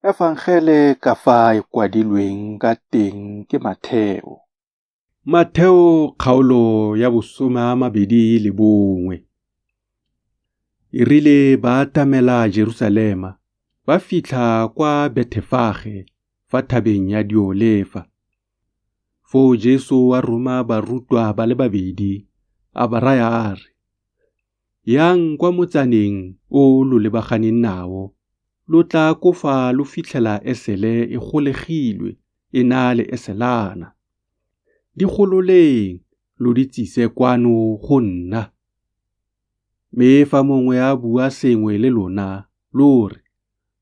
Efangele ka fa e kwadilweng ka teng ke Matheo. Matheo kgaolo ya 21. E rile ba atamela Jerusalema, ba fitlha kwa Bethefage fa thabeng ya Diolefa. Foo Jesu a roma barutwa ba le babedi, a ba raya a re, Yang kwa motsaneng o lo lebaganeng nao, lo tla akofa lo fitlhela esele e golegilwe e na le eselana. Di gololeng lo di tsise kwano go nna. Mme fa mongwe a bua sengwe le lona, lo re,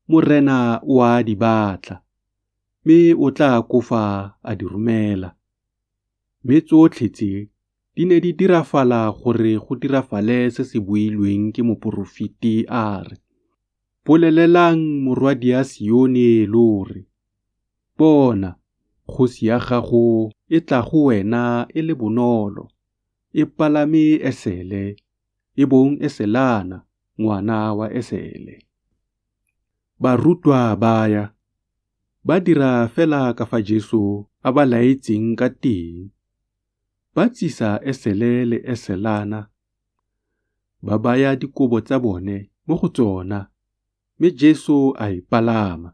Morena o a di batla, mme o tla akofa a di romela. Mme tsotlhe tse di ne di dirafala gore go dirafale se se builweng ke moporofeti a re, Bolelelang morwadia Sione lo re, Bona, kgosi ya gago e tla go wena e le bonolo, e palame esele, e bong eselana, ngwana wa esele. Barutwa ba ya, ba dira fela ka fa Jesu a ba laetseng ka teng. Ba tsisa esele le eselana, ba baya dikobo tsa bone mo go tsona, mme Jesu a e palama.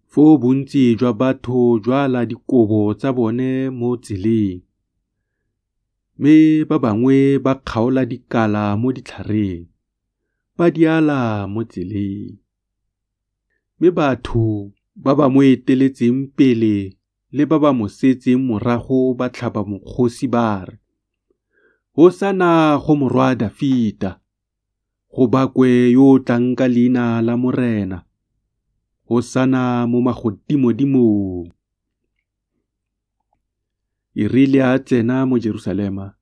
Foo bontsi jwa batho jwa ala dikobo tsa bone mo tseleng, mme ba bangwe ba kgaola dikala mo ditlhareng, ba di ala mo tseleng. Mme batho ba ba mo eteletseng pele le ba ba mo setseng morago ba tlhaba mokgosi ba re, Hosana go morwa Dafita! Go bakwe yo o tlang ka leina la Morena! Hosana mo magodimodimong! E rile a tsena mo Jerusalema,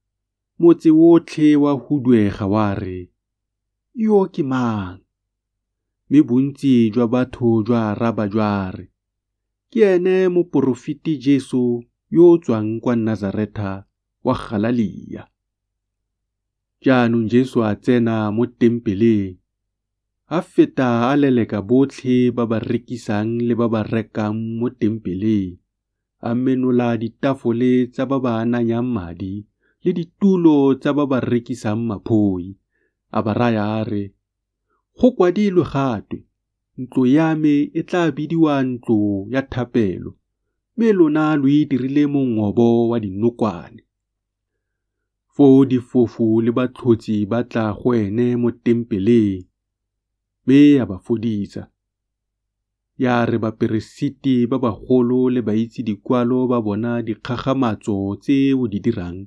motse otlhe wa huduega wa re, Yo ke mang? Mme bontsi jwa batho jwa araba jwa re, Ke ene moporofeti Jesu yo o tswang kwa Nasaretha wa Galalea. Jaanong Jesu a tsena mo tempeleng, a feta a leleka botlhe ba ba rekisang le ba ba rekang mo tempeleng, a menola ditafole tsa ba ba ananyang madi le ditulo tsa ba ba rekisang maphoi, a ba raya a re, Go kwadilwe ga twe, Ntlo ya me e tla bidiwa ntlo ya thapelo, mme lona lo e dirile mongobo wa dinokwane. Foo difofu le batlhotsi ba tla go ene mo tempeleng, mme a ba fodisa. Ya re baperesiti ba bagolo le baitse dikwalo ba bona dikgakgamatso tse o di dirang,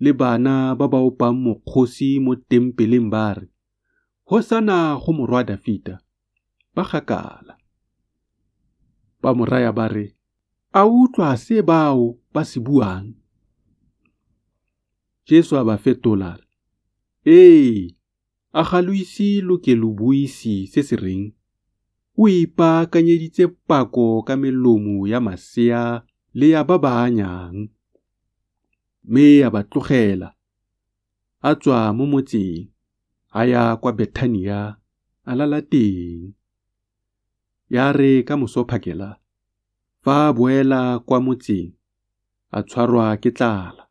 le bana ba ba opang mokgosi mo tempeleng ba re, Hosana go morwa Dafita, ba gakala. Ba mo raya ba re, A o utlwa se bao ba se buang? Jesu a ba fetola a re, Ee, a ga lo ise lo ke lo buise se se reng, O ipaakanyeditse pako ka melomo ya masea le ya ba ba anyang. Mme a ba tlogela, a tswa mo motseng, a ya kwa Bethania, a lala teng. Ya re ka moso phakela, fa a boela kwa motseng, a tshwarwa ke tlala.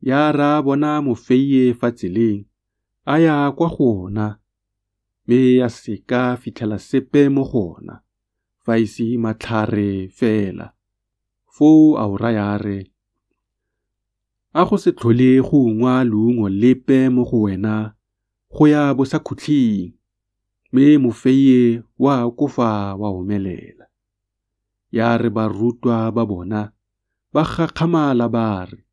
Ya re a bona mofeie fa tseleng, a ya kwa go ona, mme a se ka a fitlhela sepe mo go ona, fa e se matlhare fela. Foo a o raya a re, A go se tlhole go ungwa leungo lepe mo go wena go ya bosakhutleng. Mme mofeie wa akofa wa omelela. Ya re barutwa ba bona, ba gakgamala ba re,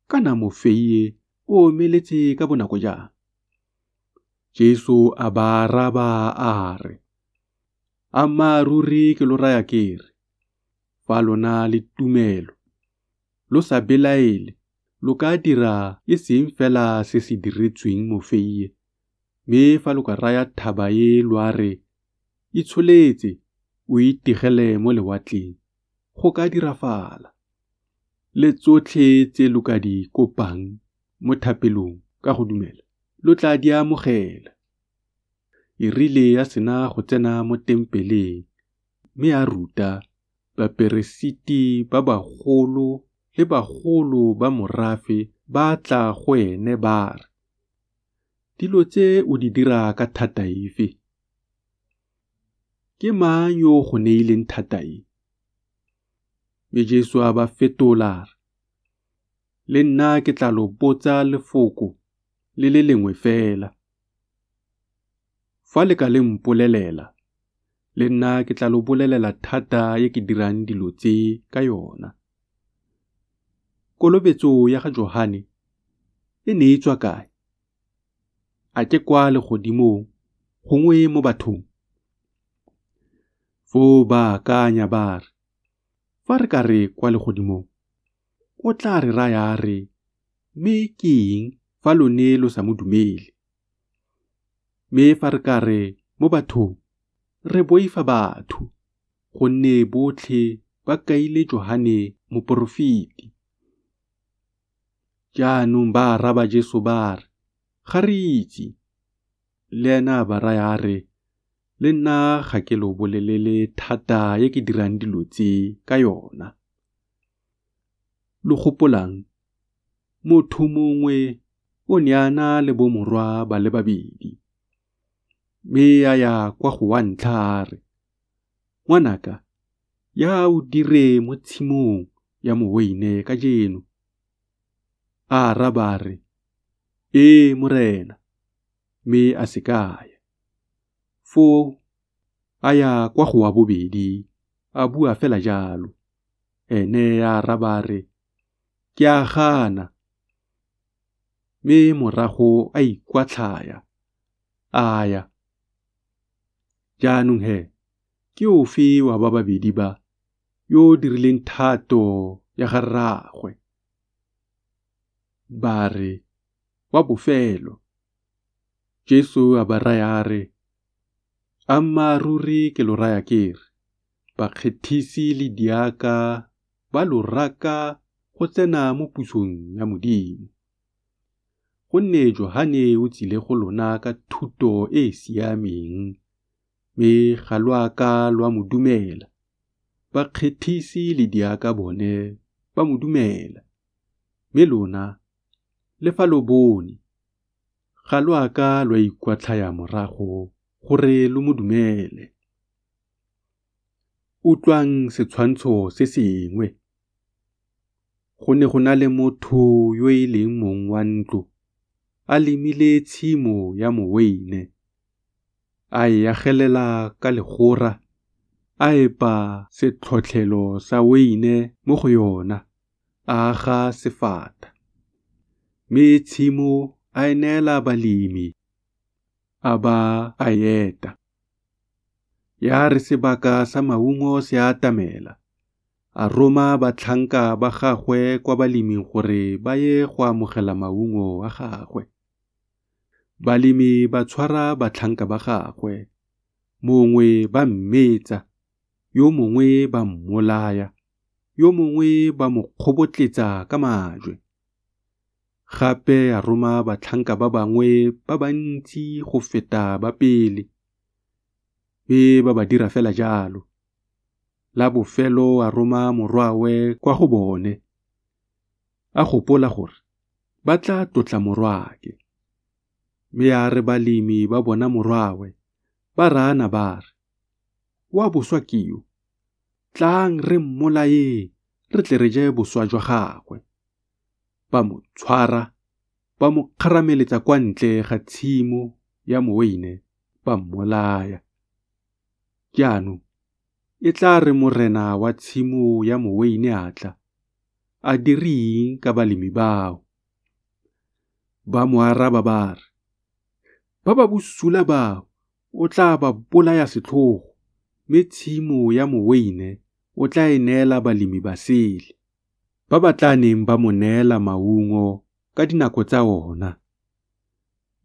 Kana mofeie o omeletse ka bonako jang? Jesu a ba araba a re, Ammaaruri ke lo raya ke re, fa lo na le tumelo, lo sa belaele, lo ka dira e seng fela se se diretsweng mofeie, mme fa lo ka raya thaba e lwa re, Itsholetse o itigele mo lewatleng, go ka dirafala. Le tsotlhe tse lo ka di kopang mo thapelong ka go dumela, lo tla di amogela. E rile a sena go tsena mo tempeleng mme a ruta, baperesiti ba bagolo le bagolo ba morafe ba tla go ene ba re, Dilo tse o di dira ka thata efe? Ke mang yo o go neileng thata e? Mme Jesu a ba fetola a re, Le nna ke tla lo botsa lefoko le le lengwe fela. Fa le ka le mpolelela, le nna ke tla lo bolelela thata e ke dirang dilo tse ka yona. Kolobetso ya ga Johane e ne e tswa kae? A ke kwa legodimong gongwe mo bathong? Foo ba akanya ba re, Fa re ka re kwa legodimong, o tla re raya a re, Mme ke eng fa lo ne lo sa mo dumele? Mme fa re ka re mo bathong, re boifa batho, gonne botlhe ba kaile Johane moporofeti. Jaanong ba araba Jesu ba re, Ga re itse. Le ena a ba raya a re, Le nna ga ke lo bolelele thata e ke dirang dilo tse ka yona. Lo gopolang? Motho mongwe o ne a na le bomorwa ba le babedi. Mme a ya kwa go wa ntlha a re, Ngwanaka, ya o dire mo tshimong ya moweine kajeno. A araba a re, Ee, Morena, mme a se ka a ya. Foo a ya kwa go wa bobedi, a bua fela jalo. Ene a araba a re, Ke a gana. Mme morago a ikwatlhaya, a ya. Jaanong he, ke ofe wa ba babedi ba, yo o dirileng thato ya ga rraagwe? Ba re, Wa bofelo. Jesu a ba raya a re, Ammaaruri ke lo raya ke re, bakgethisi le diaka ba lo raka go tsena mo pusong ya Modimo. Gonne Johane o tsile go lona ka thuto e e siameng, mme ga lo a ka lwa mo dumela. Bakgethisi le diaka bone ba mo dumela, mme lona, le fa lo bone, ga lo a ka lwa ikwatlhaya morago gore lo mo dumele. Utlwang setshwantsho se sengwe. Go ne go na le motho yo e leng mong wa ntlo, a lemile tshimo ya moweine, a e agelela ka legora, a epa setlhotlhelo sa weine mo go yona, a aga sefata. Mme tshimo a e neela balemi, a ba a e eta. Ya re sebaka sa maungo se atamela, a roma batlhanka ba gagwe kwa baleming gore ba ye go amogela maungo a gagwe. Balemi ba tshwara batlhanka ba gagwe, mongwe ba mmetsa, yo mongwe ba mmolaya, yo mongwe ba mo kgobotletsa ka majwe. Gape a roma batlhanka ba bangwe ba bantsi go feta ba pele, mme ba ba dira fela jalo. La bofelo a roma morwawe kwa go bone, a gopola gore ba tla tlotla morwaake. Mme ya re balemi ba bona morwawe, ba raana ba re, Wa boswa ke yo, tlaang re mmolayeng re tle re je boswa jwa gagwe. Ba mo tshwara, ba mo kgarameletsa kwa ntle ga tshimo ya moweine, ba mmolaya. Jaanong e tla re morena wa tshimo ya moweine a tla, a dire eng ka balemi bao? Ba mo araba ba re, Ba ba bosula bao o tla ba bolaya setlhogo, mme tshimo ya moweine o tla e neela balemi ba sele, ba ba tla neng ba mo neela maungo ka dinako tsa ona.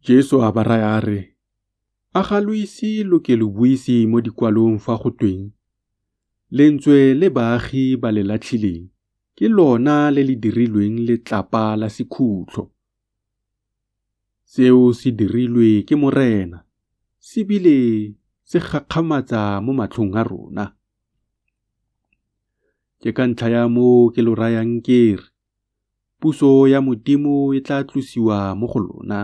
Jesu a ba raya a re, A ga lo ise lo ke lo buise mo dikwalong fa go tweng, Lentswe le baagi ba le latlhileng ke lona le le dirilweng letlapa la sekhutlo. Seo se dirilwe ke Morena, se bile se gakgamatsa mo matlhong a rona? Ke ka ntlha ya moo ke lo rayang ke re, puso ya Modimo e tla tlosiwa mo go lona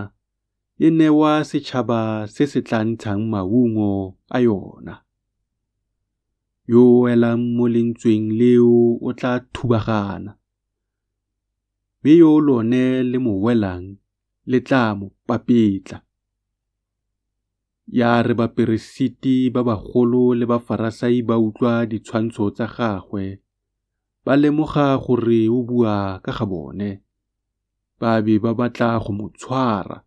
e newa setšhaba se se tla ntshang maungo a yona. Yo o welang mo lentsweng leo o tla thubagana, mme yo lone le mo welang le tla mo papetla. Ya re baperesiti ba bagolo le Bafarasai ba utlwa ditshwantsho tsa gagwe, ba lemoga gore o bua ka ga bone. Ba be ba batla go mo tshwara,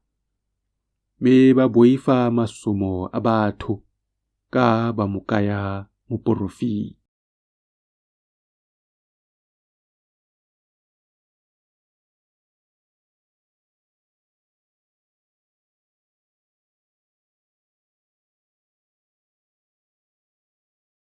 mme ba boifa masomo a batho, ka ba mo kaya moporofeti.